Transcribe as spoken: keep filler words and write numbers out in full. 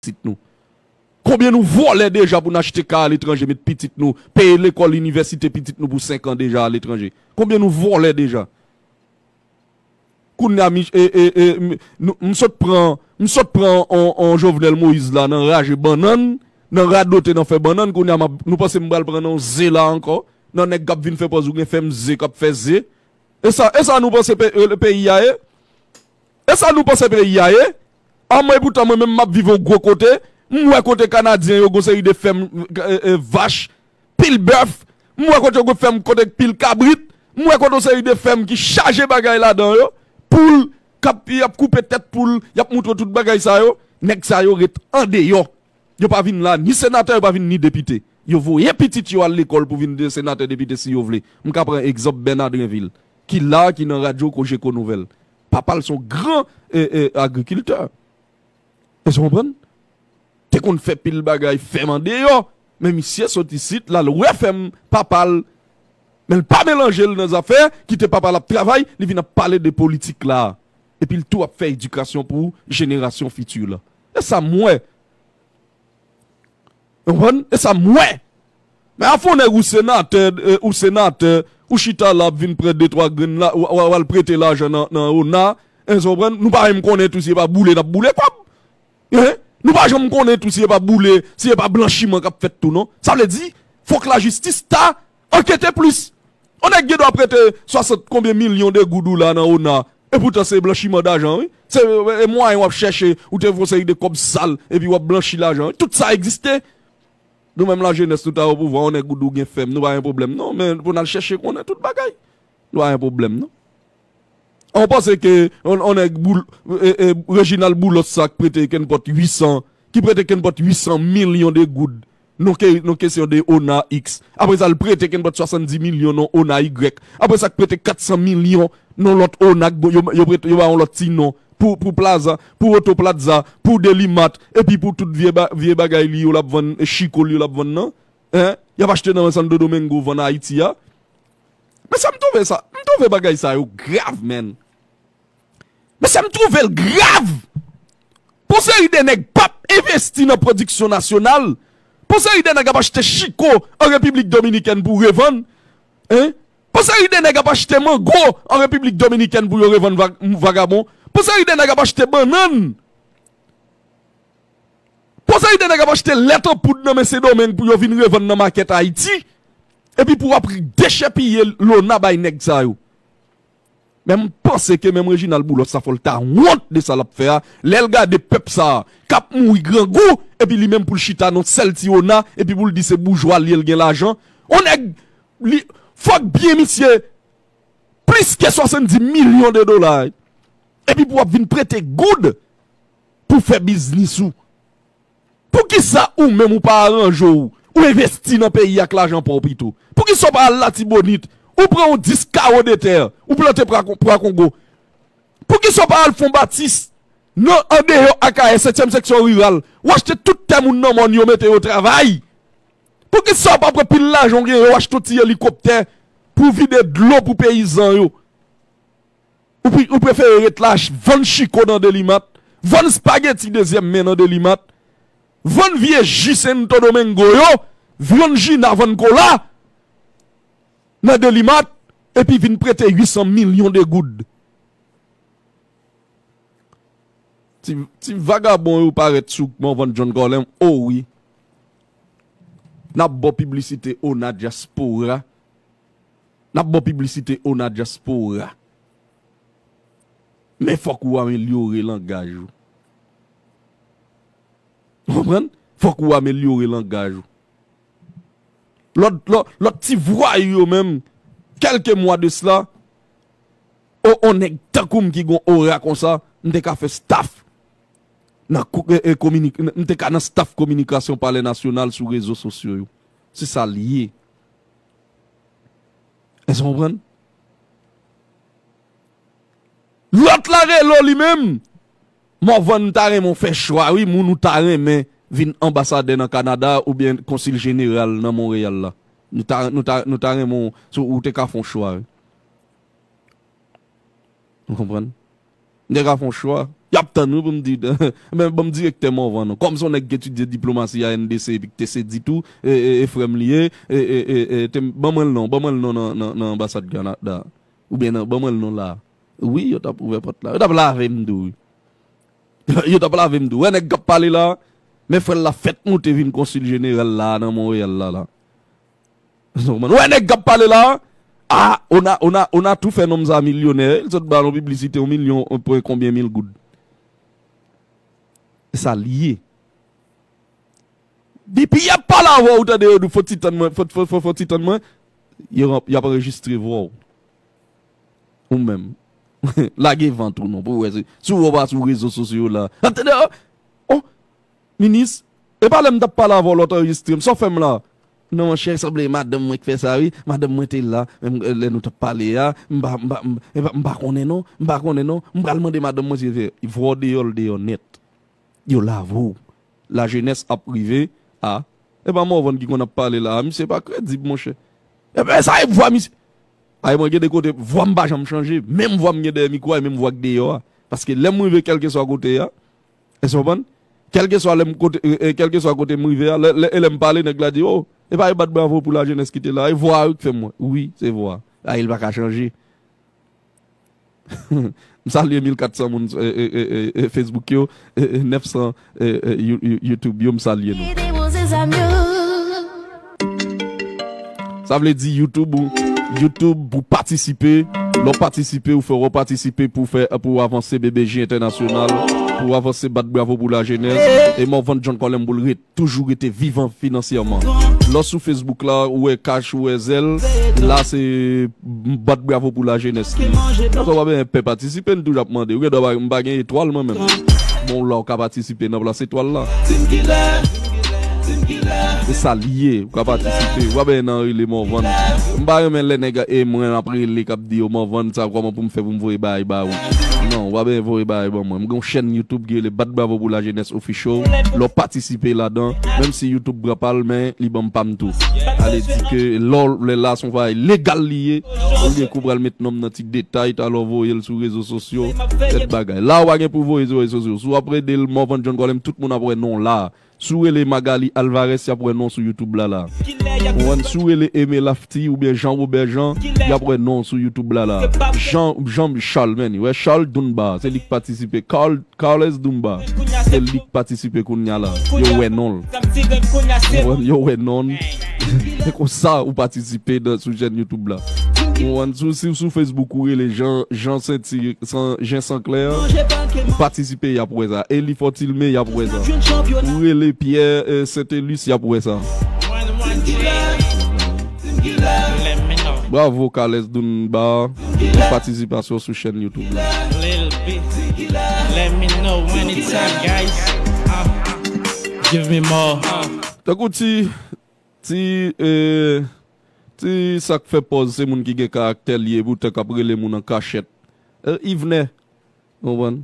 pitit nou? Konbyen nou vòlè deja pou n achte kay aletranje, met pitit nou, peye lekòl inivèsite pitit nou pou senk an deja aletranje? Konbyen nou vòlè deja? Kounye a, mi, e, e, e, m, nou, m sot pran, m sot pran on, on Jovenel Moïse la nan raje bannann, nan radote, nan fè bannann. Kounye a, m ap, nou panse m pral pran nan yon ze la ankò, nan nèg k ap vin fè pòz ou gen fèm ze, k ap fè ze. E sa, e sa nou panse pe-, e, peyi a ye? E sa nou panse peyi a ye? Anmwe, poutan mwen menm m ap viv yon gwo kote, m wè kote Kanadyen yo gon seri de fèm, e, e, vach, pil bèf, m wè kote yo gon fèm kote pil kabrit, m wè kote yon seri de fèm ki chaje bagay ladan yo, poul, k ap, y ap koupe tèt poul, y ap moutre tout bagay sa yo, nèg sa yo ret andeyò. Yo pa vin la ni senatè, yo pa vin ni depite. Yo voye pitit yo al lekòl pou vin de senatè, depite si yo vle. M ka pran egzanp Bernard Drinville, ki la, ki nan radyo Cogeco Nouvelles. Papa l se yon gran, e, e, agrikiltè. Èske w konprann? Te konn fè pil bagay fèm andeyò, men misye sot isit, l al wè fèm papa l. Men l pa melanje l nan zafè, kite papa l ap travay, li vin ap pale de politik la. Epi l tou ap fè edikasyon pou jenerasyon fiti la. E sa m wè. Ou konprann? E sa m wè. Men afè yon nèg ou senatè, e, ou senatè, ou chita la ap vin pran de twa grenn la, w, w, w al prete lajan nan, nan ona, èske w konprann? Nou pa menm konnen tou si e pa boule n ap boule kòb. Hein? Nou pa janm konnen tou si e pa boule, si e pa blanchiman k ap fèt tou non. Sa vle di, fòk lajistis ta ankete plis. On nèg gen dwa prete swasant konbyen milyon de goud ou la nan ona, e poutan se blanchiman dajan, wi. Se, e, mwayen w ap chèche, ou te fè yon seri de kòb sal, epi w ap blanchi lajan, wi. Tout sa egziste. Nou menm lajenès, nou ta o pouvwa, on nèg ou di w gen fèm, nou pa gen pwoblèm, non, men pou n al chèche konnen tout bagay. Nou pa gen pwoblèm, non. An w panse ke on, on nèg Boul-, e, e, Reginald Boulos sa k prete kenpòt uitsan, ki prete kenpòt uitsan milyon de goud nan ke-, nan kesyon de ona X. Apre sa, l prete kenpòt swasanndis milyon nan ona Y. Apre sa, k prete katsan milyon nan lòt ona, yo, yo prete, yo ba yon lòt ti non. Pou, pou Plaza, pou Oto Plaza, pou Delimat, epi pou tout vye ba-, vye bagay li yo l ap vann, e chiko li yo l ap vann nan. Hein? Y ap achte nan Santo Domingo, vann Ayiti a. Mesye, m twouve sa, m twouve bagay sa yo grav, man. Mesye, m twouve l grav. Pou seri de nèg p ap envesti nan pwodiksyon nasyonal, pou seri de nèg ap achte chiko an Repiblik Dominikèn pou revann, hein? Pou seri de nèg ap achte mango an Repiblik Dominikèn pou yo revann vag-, vagabon, pou seri de nèg ap achte bannann, pou seri de nèg ap achte lèt an poud nan men Sendomeng pou yo vin revann nan makèt Ayiti, epi pou w ap dechèpiye lona bay nèg sa yo. Men m panse ke menm Reginald Boulos sa fò l ta wont de sa l ap fè a, lè l gade pèp sa a k ap mouri grangou, epi li menm pou l chita nan sèl ti ona, epi pou l di se boujwa l ye, l gen lajan. On nèg, li, fòk byen misye plis ke swasanndis milyon de dola, epi pou w ap vin prete goud pou fè biznis ou. Poukisa ou menm ou pa aranje w, ou envesti nan peyi ak lajan pa w pito? Poukisa w pa al Latibonit, ou pran yon dis kawo de tè, ou plante pra, pra Kongo? Poukisa w pa al Fon Batis, nan, andeyò Akayè, setyèm seksyon riral, ou achte tout tè moun nan mòn yo mete yo travay? Poukisa w pa pran pil lajan w genyen, ou achte yon ti elikoptè pou vide dlo pou peyizan yo? Ou pre-, ou prefere ret la ch-, vann chiko nan Delimat, vann spageti dezyèm men nan Delimat, vann vye ji Santo Domingo yo, vann jina, vann kola nan Delimat, epi vin prete uitsan milyon de goud. Ti, ti vagabon yo parèt sou Morvan John Colem, o wi. N ap ba w piblisite ona dyaspora. N ap ba w piblisite ona dyaspora. Men fòk ou amelyore langaj ou. Ou konprann? Fòk ou amelyore langaj ou. Lòt, lòt, lòt ti vwayou yo menm, kèlke mwa de sila, o, on nèg tankou m ki gon ora konsa, m te ka fè staff nan ko-, e, e, kominik-, m te ka nan staff kominikasyon Palè Nasyonal sou rezo sosyo yo. Se sa l ye. Èske w konprann? Lòt la rele w li menm. Morvan, m ta renmen w fè chwa, wi, moun ou ta renmen vin anbasadè nan Kanada oubyen konsil jeneral nan Monreyal la. Nou ta, nou ta, nou ta renmen w, si w te ka fè yon chwa, wi. Ou konprann? M te ka fè yon chwa. Y ap tann wi pou m di, men ban m direktè Morvan non. Kòm se yon nèg k etidye diplomasi a N D C epi k te sedi tou, e, e, e frè m li ye, e, e, e, e, te, ban mwen l non, ban mwen l non nan, nan, nan anbasad Kanada. Oubyen nan, ban mwen l non la. Wi, yo t ap ouvè pòt la. Yo t ap lave m tou wi. Yo t ap lave m tou. Wè nèg k ap pale la, men frè l la fèt moute vin konsil jeneral la nan Monreyal la, la. Ou konprann? Wè nèg k ap pale la, a, on a, on a, on a tou fè nonm sa milyonè, li sot ba l yon piblisite yon milyon, yon pwen konbyen mil goud. E sa l ye. Depi y ap pale avè w, ou tande yo di w, fò ti tann mwen, fò, fò, fò, fò ti tann mwen, yo, y ap anrejistre vwa w. Ou menm. Lage vant ou non, pou w wè si, si w wè w pa sou rezo sosyo la. Ap tande, oh, oh, minis, e pa lè m t ap pale avè w lè w t anrejistre m, sa w fè m la? Non, monchè, sanble madanm mwen k fè sa, wi. Madanm mwen te la, menm, eh, lè nou t ap pale a, m pa, m pa, m, e pa, m pa konnen non, m pa konnen non. M pral mande madanm mwen si l fè. Vwa w deyò, l deyò nèt. Yo lave w. Lajenès ap rive a. E pa Morvan ki konn ap pale la a, misye pa kredib, monchè. Ebyen, sa e vwa misye. Ay, mwen gen de kote, vwa m pa janm chanje. Menm vwa m gen dèyè mikwo a, e menm vwa k deyò a. Paske lè m rive kèlkeswa kote a, èske w konprann? Kèlkeswa lè m kote, e, e, kèlkeswa kote m rive a, lè, lè, e lè m pale, nèg la di, oh, e pa e bat bravo pou lajenès ki te la, e vwa a wi k fè m wè. Wi, se vwa. Ay, li pa ka chanje. M salye mil kat san moun, e, e, e, e, e, Facebook yo, e, e, nèf san, e, e, You-, You-, YouTube yo, m salye nou. Sa vle di YouTube ou, YouTube pou patisipe. Lè w patisipe, ou fè, w patisipe pou fè, pou avanse B B J entènasyonal, pou avanse bat bravo pou lajenès. E Morvan John Colem pou l ret, toujou rete vivan finansyèman. Lè w sou Facebook la, ou wè Cash, ou wè Zelle, la se bat bravo pou lajenès li. Donk, w ap gen pè patisipe, n toujou ap mande. Ou gen dwa pa, m pa gen etwal mwen menm. Bon, la w ka patisipe nan plas etwal la. E sa l ye, ou ka patisipe. W ap gen nan rele Morvan. M pa renmen lè nèg e mwen ap rele k ap di yo Morvan sa kòman pou m fè pou m voye bagay ba ou. Non, w ap gen voye bagay ban mwen. M gen yon chèn YouTube ki rele Bat Bravo pou Lajenès Official. Lè w patisipe ladan, menm si YouTube pran pa l, men li ban m pa m tou. Ale di ke lè w, lè la se yon bagay legal li ye, olye ke w pral met non m nan ti detay, talè w voye l sou rezo sosyo, tèt bagay. La w pa gen pou voye sou rezo sosyo. Si w ap rele l Morvan John Colem, tout moun ap wè non w la. Si w rele Magalie Alvarez, y ap wè non w sou YouTube la la. Ou konprann? Si w rele Aimé Lafty oubyen Jean Robert Jean, y ap wè non w sou YouTube la la. Jean, Jean Charles, men, wè Charles Dunbar, se li k patisipe. Carl, Carles Dunbar, se li k patisipe kounya la. Yo wè non l. Ou konprann? Yo wè non l. Se konsa ou patisipe nan, sou chèn YouTube la. Ou konprann? Si, si w sou Facebook ou rele Jean, Jean Senti, San, Jean Sancler, ou patisipe, y ap wè sa. Eli Fortilme, y ap wè sa. Ou rele Pierre, eh, Saintelus, y ap wè sa. Bravo, Carles Dunbar, pou patisipasyon sou chèn YouTube la. Lil B, let me know when it's time, guys. Uh, give me more. Uh. Tankou ti, ti, eh, ti sa k fè pòz se moun ki gen karaktè li ye, poutan k ap rele moun an kachèt. Eh, Yvenè, ou konprann?